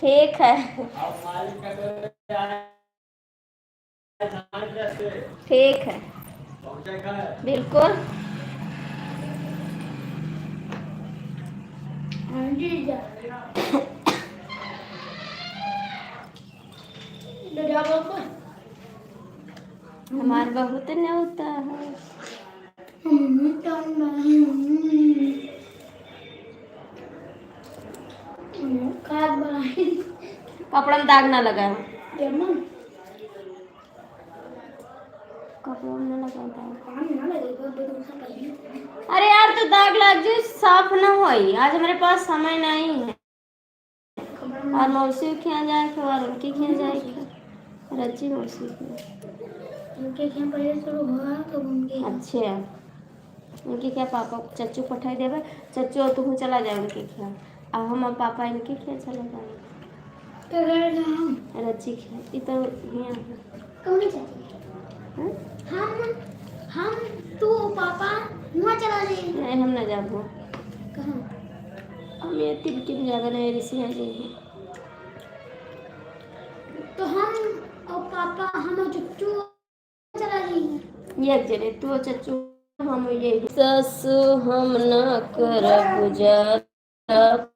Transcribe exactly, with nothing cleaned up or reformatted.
ठीक है। ठीक है, बिल्कुल। हमार बहुत न्योता है। कपड़ा में दाग ना लगा। कपड़ा में ना लगा दाग। अरे यार, तो दाग लग जाई, साफ ना होई। आज हमारे पास समय नहीं है। और मौसी के यहाँ जाए के, और उनके यहाँ जाए के। रची मौसी के। उनके यहाँ पहले शुरू हुआ, तो उनके यहाँ। अच्छा, उनके यहाँ पापा, चच्चू पठाई देबे। चच्चू, तू चला जाए उनके यहाँ, और हम, और पापा इनके यहाँ चला जाए। तो घर का हम। रची के, ये तो यहाँ है। कौन चाची? हाँ? हम, हम, तू, पापा, वहाँ चला जाइए। नहीं, हम ना जाबो। कहाँ? हम ये तिलकिन जाबे ना, ये ऋषि आ जाइए। तो हम और पापा, हम और चुच्चू चला जाइए। एक जने, तू और चच्चू, हम ये। ससु हम ना करब गुजारा।